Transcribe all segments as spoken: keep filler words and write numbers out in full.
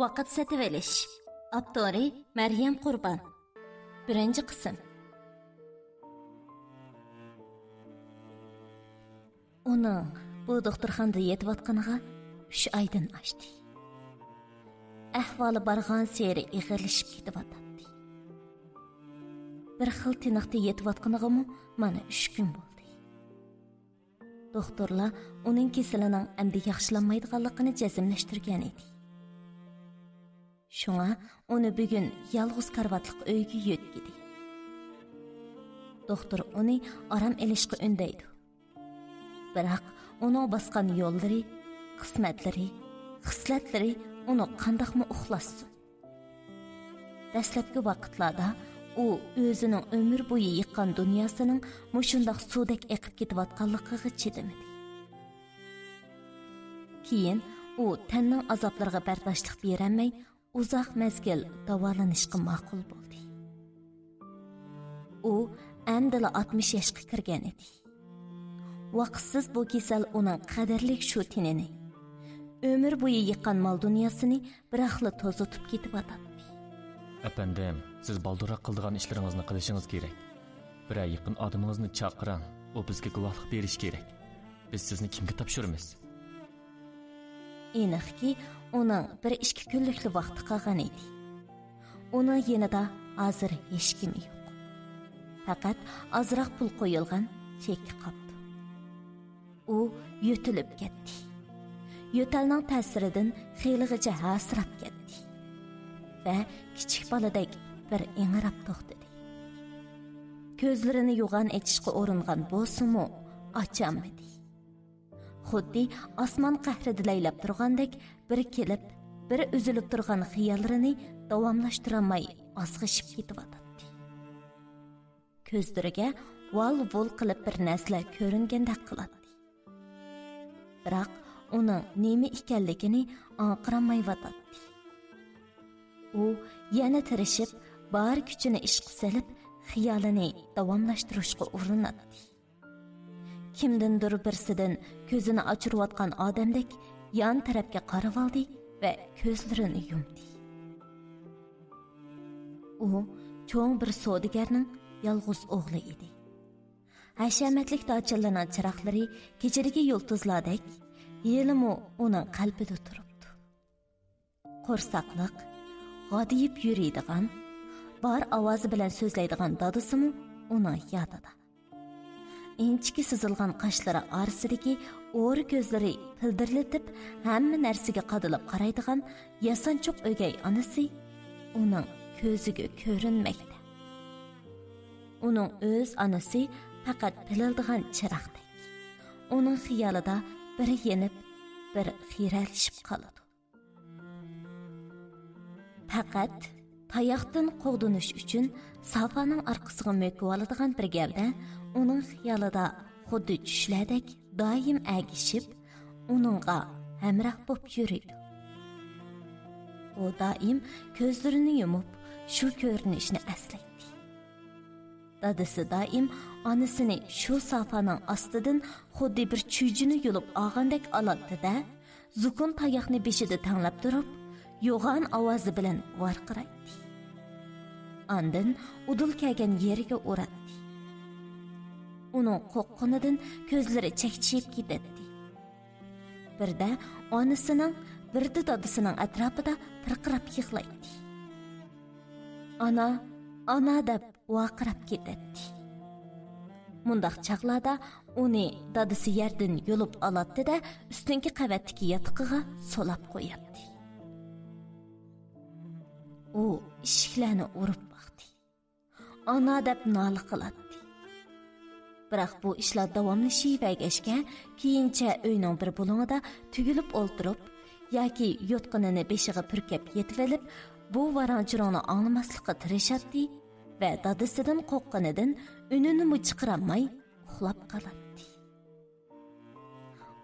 ۋاقىت سېتىۋېلىش. ئاپتورى مەريەم قۇربان. بىرىنچى قىسىم. ئۇنىڭ بۇ دوختۇرخانىدا يېتىۋاتقىنىغا ئۈچ ئايدىن ئاشتى. ئەھۋالى بارغانسېرى ئېغىرلىشىپ كېتىۋاتاتتى. بىر خىل تىنىقتا يېتىۋاتقىنىغىمۇ مانا ئۈچ كۈن بولدى. دوختۇرلار ئۇنىڭ كېسىلىنىڭ ئەمدى ياخشىلانمايدىغانلىقىنى جەزملەشتۈرگەن ئىدى. شۇڭا ئۇنى بۈگۈن يالغۇز كارىۋاتلىق ئۆيگە يۆتكىدى. دوختۇر ئۇنى ئارام ئېلىشقا ئۈندەيدۇ. بىراق ئۇنىڭ باسقان يوللىرى، قىسمەتلىرى، خىسلەتلىرى ئۇنى قانداقمۇ ئۇخلاتسۇن؟ دەسلەپكى ۋاقىتلاردا ئۇ ئۆزىنىڭ ئۆمۈر بويى يىغقان دۇنياسىنىڭ مۇشۇنداق سۇدەك ئېقىپ كېتىۋاتقانلىقىغا چىدىمىدى. كېيىن ئۇ تەننىڭ ئازابلىرىغا بەرداشلىق بېرەلمەي، ئۇزاق مەزگىل داۋالىنىشقا ماقۇل بولدى. ئۇ ئەمدىلا ئاتمىش ياشقا كىرگەن ئىدى. ۋاقىتسىز بۇ كېسەل ئۇنىڭ قەدىرلىك شۇ تېنىنى، ئۆمۈر بويى يىغقان مال دۇنياسىنى بىراقلا توزۇتۇپ كېتىۋاتاتتى. ئەپەندىم، سىز بالدۇرراق قىلىدىغان ئىشلىرىڭىزنى قىلىشىڭىز كېرەك. بىرەر يېقىن ئادىمىڭىزنى چاقىرىڭ، ئۇ بىزگە گۇۋاھلىق بېرىشى كېرەك. بىز سىزنى كىمگە تاپشۇرىمىز؟ ئېنىقكى، ئۇنىڭ بىر ئىككى كۈنلۈكلا ۋاقتى قالغان ئىدى. ئۇنىڭ يېنىدا ھازىر ھېچكىمى يوق. پەقەت ئازراق پۇل قويۇلغان چېكى قاپتۇ. ئۇ يۆتىلىپ كەتتى. يۆتەلنىڭ تەسىرىدىن خېلىغىچە ھاسىراپ كەتتى ۋە كىچىك بالىدەك بىر ئىڭراپ توختىدى. كۆزلىرىنى يوغان ئېچىشقا ئۇرۇنغان بولسىمۇ، ئاچالمىدى. خۇددى ئاسمان قەھرىدە لەيلەپ تۇرغاندەك، بىر كېلىپ، بىر ئۈزۈلۈپ تۇرغان خىياللىرىنى داۋاملاشتۇرالماي ئازغىشىپ كېتىۋاتاتتى. كۆزلىرىگە ۋال-ۋۇل قىلىپ بىر نەرسىلەر كۆرۈنگەندەك قىلاتتى. بىراق ئۇنىڭ نېمە ئىكەنلىكىنى ئاڭقىرالمايۋاتاتتى. ئۇ يەنە تىرىشىپ، بار كۈچىنى ئىشقا سېلىپ، خىيالىنى داۋاملاشتۇرۇشقا ئۇرۇناتتى. كىمدىندۇر بىرسىدىن كۆزىنى ئاچۇرۇۋاتقان ئادەمدەك يان تەرەپكە قارىۋالدى ۋە كۆزلىرىنى يۇمدى. ئۇ چوڭ بىر سودىگەرنىڭ يالغۇز ئوغلى ئىدى. ھەشەمەتلىك داچىلىرىنىڭ چىراغلىرى كېچىدىكى يۇلتۇزلاردەك ھېلىمۇ ئۇنىڭ قەلبىدە تۇرۇپتۇ. قورساقلىق، غادىيىپ يۈرىدىغان، بار ئاۋازى بىلەن سۆزلەيدىغان دادىسىمۇ ئۇنىڭ يادىدا. ئىنچىكە سىزىلغان قاشلىرى ئارىسىدىكى ئورا كۆزلىرى پىلدىرلىتىپ، ھەممە نەرسىگە قادىلىپ قارايدىغان ياسانچۇق ئۆگەي ئانىسى ئۇنىڭ كۆزىگە كۆرۈنمەكتە. ئۇنىڭ ئۆز ئانىسى پەقەت پىلىلدىغان چىراغدەك. ئۇنىڭ خىيالىدا بىر يېنىپ، بىر خىرەلىشىپ قالىدۇ. پەقەت تاياقتىن قوغدىنىش ئۈچۈن سافانىڭ ئارقىسىغا مۆكۈۋالىدىغان بىر گەۋدە ئۇنىڭ خىيالىدا خۇددى چۈشلەردەك دائىم ئەگىشىپ، ئۇنىڭغا ھەمراھ بولۇپ يۈرىدۇ. ئۇ دائىم كۆزلىرىنى يۇمۇپ، شۇ كۆرۈنۈشنى ئەسلەيتتى. دادىسى دائىم ئانىسىنى شۇ سافانىڭ ئاستىدىن خۇددى بىر چۈجىنى يۇلۇپ ئالغاندەك ئالاتتى-دە، زۇكۇن تاياقنى بېشىدا تەڭلەپ تۇرۇپ، يوغان ئاۋازى بىلەن ۋارقىرايتتى. ئاندىن ئۇدۇل كەلگەن يېرىگە ئۇراتتى. ئۇنىڭ قوققىنىدىن كۆزلىرى چەكچىيىپ كېتەتتى. بىردە ئانىسىنىڭ، بىردە دادىسىنىڭ ئەتراپىدا پىرقىراپ يىغلايتتى. «ئانا، ئانا!» دەپ ۋارقىراپ كېتەتتى. مۇنداق چاغلاردا ئۇنى دادىسى يەردىن يۇلۇپ ئالاتتى-دە، ئۈستۈنكى قەۋەتتىكى ياتىقىغا سولاپ قوياتتى. ئۇ ئىشىكلەرنى ئۇرۇپ باقتى. «ئانا!» دەپ نالە قىلاتتى. بىراق بۇ ئىشلار داۋاملىشىۋەرگەچكە، كېيىنچە ئۆينىڭ بىر بۇلۇڭىدا تۈگۈلۈپ ئولتۇرۇپ ياكى يوتقىنىنى بېشىغا پۈركەپ يېتىۋېلىپ، بۇ ۋاراڭ-چۇرۇڭنى ئاڭلىماسلىققا تىرىشاتتى ۋە دادىسىدىن قورققىنىدىن ئۈنىنىمۇ چىقىرالماي ئۇخلاپ قالاتتى.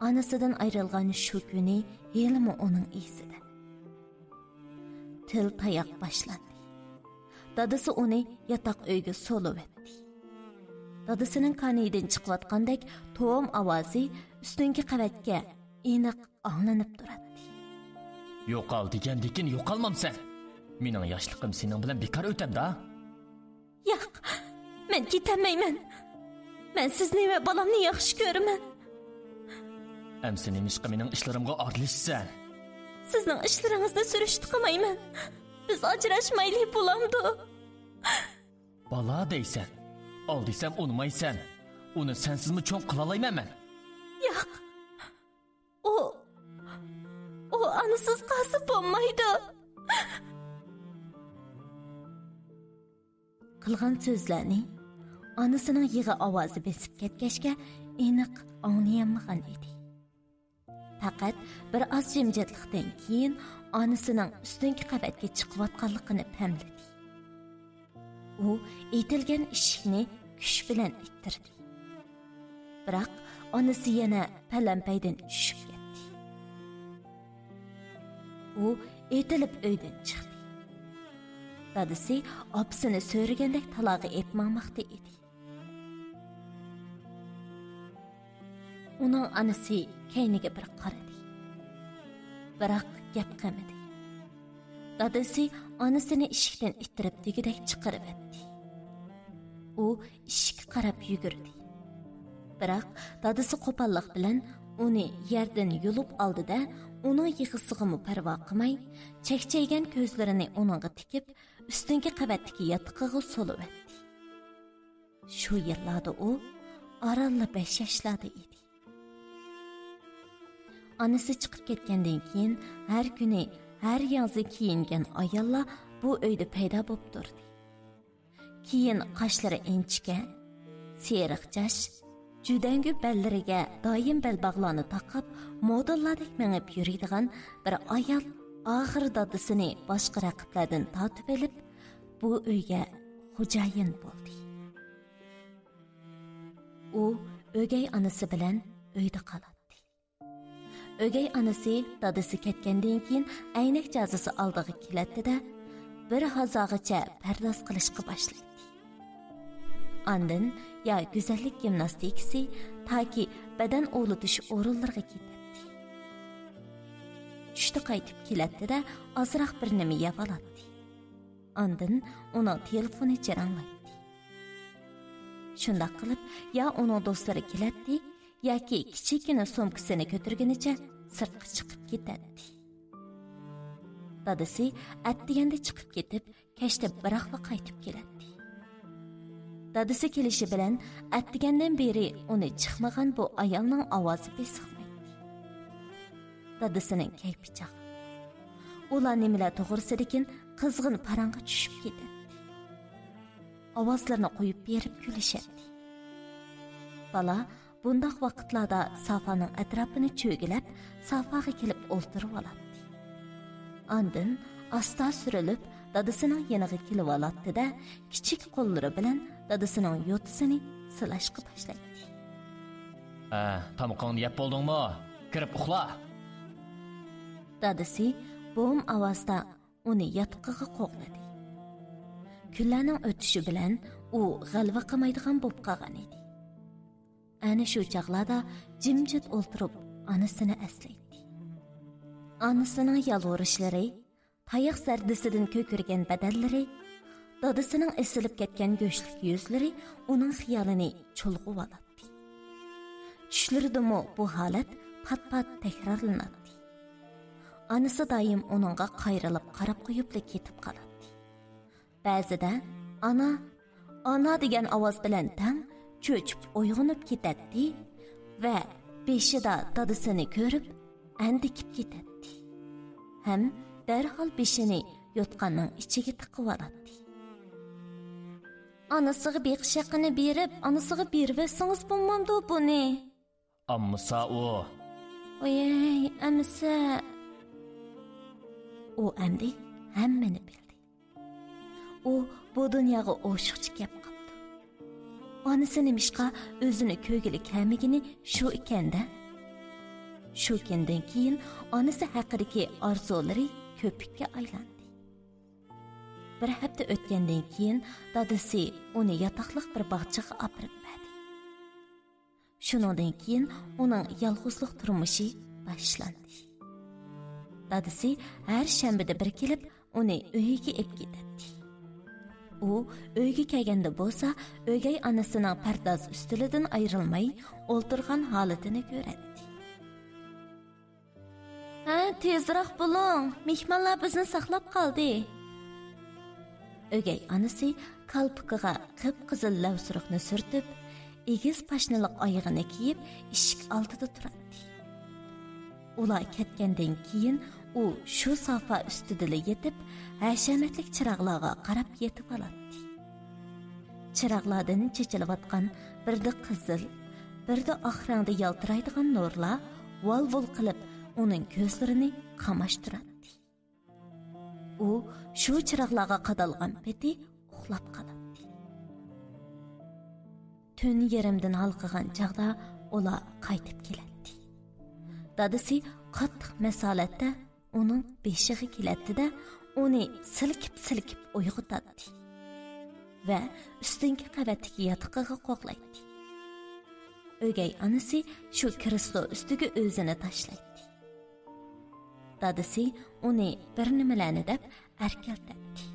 ئانىسىدىن ئايرىلغان شۇ كۈنى ھېلىمۇ ئۇنىڭ ئېسىدە. تىل تاياق باشلاندى. دادىسى ئۇنى ياتاق ئۆيگە سولىۋەتتى. دادىسىنىڭ كانىيىدىن چىقىۋاتقاندەك توم ئاۋازى ئۈستۈنكى قەۋەتكە ئېنىق ئاڭلىنىپ تۇراتتى. يوقال دېگەندىكىن يوقالمامسەن؟ مېنىڭ ياشلىقىم سېنىڭ بىلەن بىكار ئۆتەمدا؟ ياق، مەن كېتەلمەيمەن. مەن سىزنى ۋە بالامنى ياخشى كۆرىمەن. ئەمسە نېمىشقا مېنىڭ ئىشلىرىمغا ئارىلىشىسەن؟ سىزنىڭ ئىشلىرىڭىزنى سۈرۈشتە قىلمايمەن. بىز ئاجراشمايلى بولامدۇ؟ بالا دەيسەن. ئال دېسەم ئۇنىمايسەن. ئۇنى سەنسىزمۇ چوڭ قىلالايمەن مەن. ياق. ئۇ، ئۇ ئانىسىز قالسا بولمايدۇ. قىلغان سۆزلەرنى ئانىسىنىڭ يىغا ئاۋازى بېسىپ كەتكەچكە ئېنىق ئاڭلىيالمىغان ئىدى. پەقەت بىر ئاز جىمجىتلىقتىن كېيىن ئانىسىنىڭ ئۈستۈنكى قەۋەتكە چىقىۋاتقانلىقىنى پەملىدى. ئۇ ئېتىلگەن ئىشىكنى كۈچ بىلەن ئىتتىردى. بىراق ئانىسى يەنە پەلەمپەيدىن چۈشۈپ كەتتى. ئۇ ئېتىلىپ ئۆيدىن چىقتى. دادىسى ئاپىسىنى سۆرىگەندەك تالاغا ئېلىپ ماڭماقتا ئىدى. ئۇنىڭ ئانىسى كەينىگە بىر قارىدى. بىراق گەپ قىلمىدى. دادىسى ئانىسىنى ئىشىكتىن ئىتتىرىپ دېگۈدەك چىقىرىۋەتتى. ئۇ ئىشىككە قاراپ يۈگۈردى. بىراق دادىسى قوپاللىق بىلەن ئۇنى يەردىن يۇلۇپ ئالدى-دە، ئۇنىڭ يىغىسىغىمۇ پەرۋا قىلماي، چەكچەيگەن كۆزلىرىنى ئۇنىڭغا تىكىپ، ئۈستۈنكى قەۋەتتىكى ياتىقىغا سولىۋەتتى. شۇ يىللاردا ئۇ ئارانلا بەش ياشلاردا ئىدى. ئانىسى چىقىپ كەتكەندىن كېيىن ھەر كۈنى ھەر ياڭزى كىيىنگەن ئاياللار بۇ ئۆيدە پەيدا بولۇپ تۇردى. كېيىن قاشلىرى ئىنچىكە، سېرىق چاچ، جۈدەڭگۈ بەللىرىگە دائىم بەلباغلارنى تاقاپ، مودېللاردەك مېڭىپ يۈرىدىغان بىر ئايال ئاخىر دادىسىنى باشقا رەقىبلەردىن تارتىۋېلىپ، بۇ ئۆيگە خوجايىن بولدى. ئۇ ئۆگەي ئانىسى بىلەن ئۆيدە قالاتتى. ئۆگەي ئانىسى دادىسى كەتكەندىن كېيىن ئەينەك جازىسى ئالدىغا كېلەتتى-دە، بىر ھازاغىچە پەرداز قىلىشقا باشلايتتى. ئاندىن يا گۈزەللىك گىمناستىكىسى تاكى بەدەن ئۇۋۇلىتىش ئورۇنلىرىغا كېتەتتى. چۈشتە قايتىپ كېلەتتى-دە، ئازراق بىر نېمە يەۋالاتتى. ئاندىن ئۇنىڭ تېلېفونى جاراڭلايتتى. شۇنداق قىلىپ، يا ئۇنىڭ دوستلىرى كېلەتتى، ياكى كىچىككىنە سومكىسىنى كۆتۈرگىنىچە سىرتقا چىقىپ كېتەتتى. دادىسى ئەتىگەندە چىقىپ كېتىپ، كەچتە بىراقلا قايتىپ كېلەتتى. دادىسى كېلىشى بىلەن ئەتىگەندىن بېرى ئۇنى چىقمىغان بۇ ئايالنىڭ ئاۋازى بېسىقمايتتى. دادىسىنىڭ كەيپى چاغ. ئۇلار نېمىلەر توغرىسىدىكىن قىزغىن پاراڭغا چۈشۈپ كېتەتتى. ئاۋازلىرىنى قويۇپ بېرىپ كۈلۈشەتتى. بالا بۇنداق ۋاقىتلاردا سافانىڭ ئەتراپىنى چۆگىلەپ، سافاغا كېلىپ ئولتۇرۇۋالاتتى. ئاندىن ئاستا سۈرۈلۈپ، دادىسىنىڭ يېنىغا كېلىۋالاتتى-دە، كىچىك قوللىرى بىلەن دادىسىنىڭ يوتىسىنى سىلاشقا باشلايتتى. ھە، تامىقىڭنى يەپ بولدۇڭمۇ؟ كىرىپ ئۇخلا! دادىسى بوم ئاۋازدا ئۇنى ياتىقىغا قوغلىدى. كۈنلەرنىڭ ئۆتۈشى بىلەن ئۇ غەلۋە قىلمايدىغان بولۇپ قالغان ئىدى. ئەنە شۇ چاغلاردا جىمجىت ئولتۇرۇپ ئانىسىنى ئەسلەيتتى. ئانىسىنىڭ يالۋۇرۇشلىرى، تاياق زەردىسىدىن كۆكۈرگەن بەدەنلىرى، دادىسىنىڭ ئېسىلىپ كەتكەن گۆشلۈك يۈزلىرى ئۇنىڭ خىيالىنى چۇلغىۋالاتتى. چۈشلىرىدىمۇ بۇ ھالەت پات-پات تەكرارلىناتتى. ئانىسى دائىم ئۇنىڭغا قايرىلىپ قاراپ قويۇپلا كېتىپ قالاتتى. بەزىدە «ئانا، ئانا» دېگەن ئاۋاز بىلەن تەڭ چۆچۈپ ئويغىنىپ كېتەتتى ۋە بېشىدا دادىسىنى كۆرۈپ ئەندىكىپ كېتەتتى ھەم دەرھال بېشىنى يوتقاننىڭ ئىچىگە تىقىۋالاتتى. ئانىسىغا بېقىش ھەققىنى بېرىپ، ئانىسىغا بېرىۋەتسىڭىز بولمامدۇ بۇنى؟ ئاممىسا ئۇ. ۋايەي، ئەمىسە. ئۇ ئەمدى ھەممىنى بىلدى. ئۇ بۇ دۇنياغا ئوشۇقچە كەپ قاپتۇ. ئانىسى نېمىشقا ئۆزىنى كۆرگىلى كەلمىگىنى شۇ ئىكەن-دە. شۇ كۈندىن كېيىن ئانىسى ھەققىدىكى ئارزۇلىرى كۆپۈككە ئايلاندى. بىر ھەپتە ئۆتكەندىن كېيىن دادىسى ئۇنى ياتاقلىق بىر باغچىغا ئاپىرىپ بەردى. شۇنىڭدىن كېيىن ئۇنىڭ يالغۇزلۇق تۇرمۇشى باشلاندى. دادىسى ھەر شەنبىدە بىر كېلىپ، ئۇنى ئۆيىگە ئېلىپ كېتەتتى. ئۇ ئۆيگە كەلگەندە بولسا، ئۆگەي ئانىسىنىڭ پەرداز ئۈستىلىدىن ئايرىلماي ئولتۇرغان ھالىتىنى كۆرەتتى. «ھە، تېزراق بولۇڭ، مېھمانلار بىزنى ساقلاپ قالدى.» ئۆگەي ئانىسى كالپۇكىغا قىپقىزىل لەۋسۇرۇقنى سۈرتۈپ، ئېگىز پاشنىلىق ئايىغىنى كىيىپ، ئىشىك ئالدىدا تۇراتتى. ئۇلار كەتكەندىن كېيىن ئۇ شۇ سافا ئۈستىدىلا يېتىپ، ھەشەمەتلىك چىراغلارغا قاراپ يېتىۋالاتتى. چىراغلاردىن چېچىلىۋاتقان بىردە قىزىل، بىردە ئاق رەڭدە يالتىرايدىغان نۇرلار ۋال-ۋۇل قىلىپ ئۇنىڭ كۆزلىرىنى قاماشتۇراتتى. ئۇ شۇ چىراغلارغا قادالغان پېتى ئۇخلاپ قالاتتى. تۈن يېرىمدىن ھالقىغان چاغدا ئۇلار قايتىپ كېلەتتى. دادىسى قاتتىق مەسالەتتە ئۇنىڭ بېشىغا كېلەتتى-دە، ئۇنى سىلكىپ-سىلكىپ ئويغىتاتتى ۋە ئۈستۈنكى قەۋەتتىكى ياتىقىغا قوغلايتتى. ئۆگەي ئانىسى شۇ كرېسلو ئۈستىگە ئۆزىنى تاشلايتتى. دادىسى ئۇنى بىر نېمىلەرنى دەپ ئەركىلىتەتتى.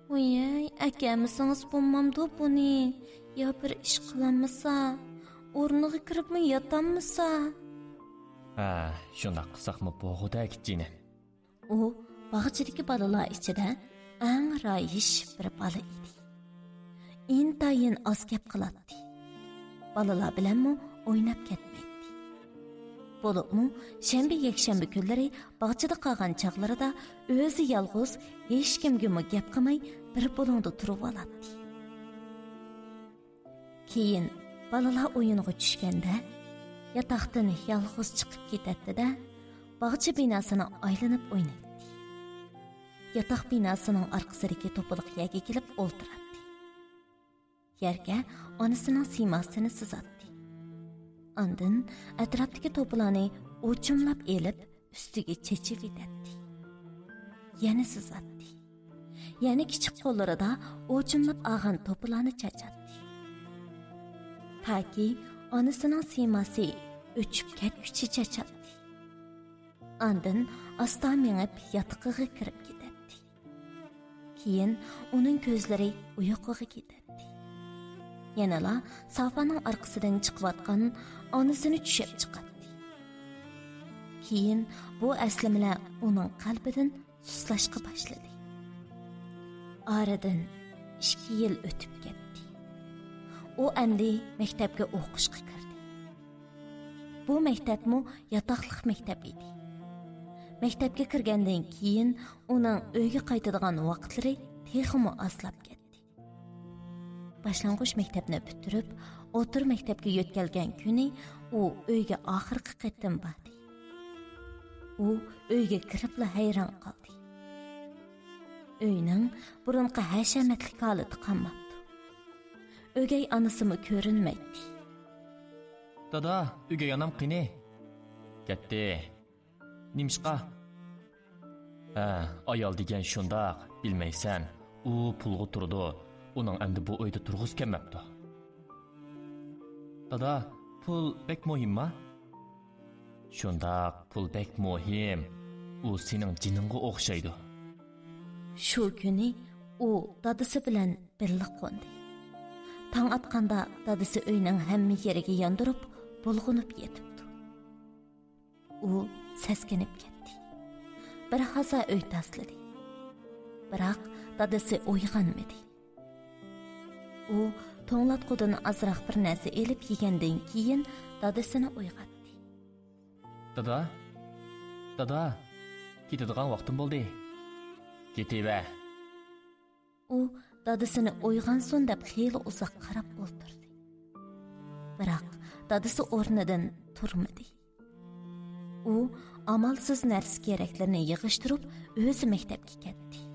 «ۋوي-ئەي، ئەكەلمىسىڭىز بولمامدۇ بۇنى؟ يا بىر ئىش قىلالمىسا، ئورنىغا كىرىپمۇ ياتالمىسا؟» «ھە، شۇنداق قىلساقمۇ بولغۇدەك، جېنىم.» ئۇ باغچىدىكى بالىلار ئىچىدە ئەڭ رايىش بىر بالا ئىدى. ئىنتايىن ئاز گەپ قىلاتتى. بالىلار بىلەنمۇ ئويناپ كەتمەيتتى. بولۇپمۇ شەنبە، يەكشەنبە كۈنلىرى باغچىدا قالغان چاغلىرىدا ئۆزى يالغۇز، ھېچكىمگىمۇ گەپ قىلماي بىر بۇلۇڭدا تۇرۇۋالاتتى. كېيىن بالىلار ئويۇنغا چۈشكەندە، ياتاقتىن يالغۇز چىقىپ كېتەتتى-دە، باغچە بىناسىنى ئايلىنىپ ئوينايتتى. ياتاق بىناسىنىڭ ئارقىسىدىكى توپىلىق يەرگە كېلىپ ئولتۇراتتى. يەرگە ئانىسىنىڭ سىيماسىنى سىزاتتى. ئاندىن ئەتراپتىكى توپىلارنى ئوچۇملاپ ئېلىپ، ئۈستىگە چېچىۋېتەتتى. يەنە سىزاتتى. يەنە كىچىك قوللىرىدا ئوچۇملاپ ئالغان توپىلارنى چاچاتتى. تاكى ئانىسىنىڭ سىيماسى ئۆچۈپ كەتكۈچە چاچاتتى. ئاندىن ئاستا مېڭىپ ياتىقىغا كىرىپ كېتەتتى. كېيىن ئۇنىڭ كۆزلىرى ئۇيقۇغا كېتەتتى. يەنىلا سافانىڭ ئارقىسىدىن چىقىۋاتقان ئانىسىنى چۈشەپ چىقاتتى. كېيىن بۇ ئەسلىمىلەر ئۇنىڭ قەلبىدىن سۇسلاشقا باشلىدى. ئارىدىن ئىككى يىل ئۆتۈپ كەتتى. ئۇ ئەمدى مەكتەپكە ئوقۇشقا كىردى. بۇ مەكتەپمۇ ياتاقلىق مەكتەپ ئىدى. مەكتەپكە كىرگەندىن كېيىن ئۇنىڭ ئۆيگە قايتىدىغان ۋاقىتلىرى تېخىمۇ ئازلاپ كەتتى. باشلانغۇچ مەكتەپنى پۈتتۈرۈپ، ئوتتۇرا مەكتەپكە يۆتكەلگەن كۈنى ئۇ ئۆيگە ئاخىرقى قېتىم باردى. ئۇ ئۆيگە كىرىپلا ھەيران قالدى. ئۆينىڭ بۇرۇنقى ھەشەمەتلىك ھالىتى قالماپتۇ. ئۆگەي ئانىسىمۇ كۆرۈنمەيتتى. دادا، ئۆگەي ئانام قېنى؟ كەتتى. نېمىشقا؟ ھە، ئايال دېگەن شۇنداق، بىلمەيسەن. ئۇ پۇلغا تۇرىدۇ. ئۇنىڭ ئەمدى بۇ ئۆيدە تۇرغۇسى كەلمەپتۇ. دادا، پۇل بەك مۇھىمما؟ شۇنداق، پۇل بەك مۇھىم. ئۇ سېنىڭ جېنىڭغا ئوخشايدۇ. شۇ كۈنى ئۇ دادىسى بىلەن بىللە قوندى. تاڭ ئاتقاندا دادىسى ئۆينىڭ ھەممە يېرىگە ياندۇرۇپ، بۇلغىنىپ يېتىپتۇ. ئۇ سەسكىنىپ كەتتى. بىر ھازا ئۆي تاسلىدى. بىراق دادىسى ئويغانمىدى. ئۇ توڭلاتقۇدىن ئازراق بىر نەرسە ئېلىپ يېگەندىن كېيىن دادىسىنى ئويغاتتى. دادا، دادا، كېتىدىغان ۋاقتىم بولدى. كېتىۋەر. ئۇ دادىسىنى ئويغانسۇن دەپ خېلى ئۇزاق قاراپ ئولتۇردى. بىراق دادىسى ئورنىدىن تۇرمىدى. ئۇ ئامالسىز نەرسە كېرەكلىرىنى يىغىشتۇرۇپ ئۆزى مەكتەپكە كەتتى.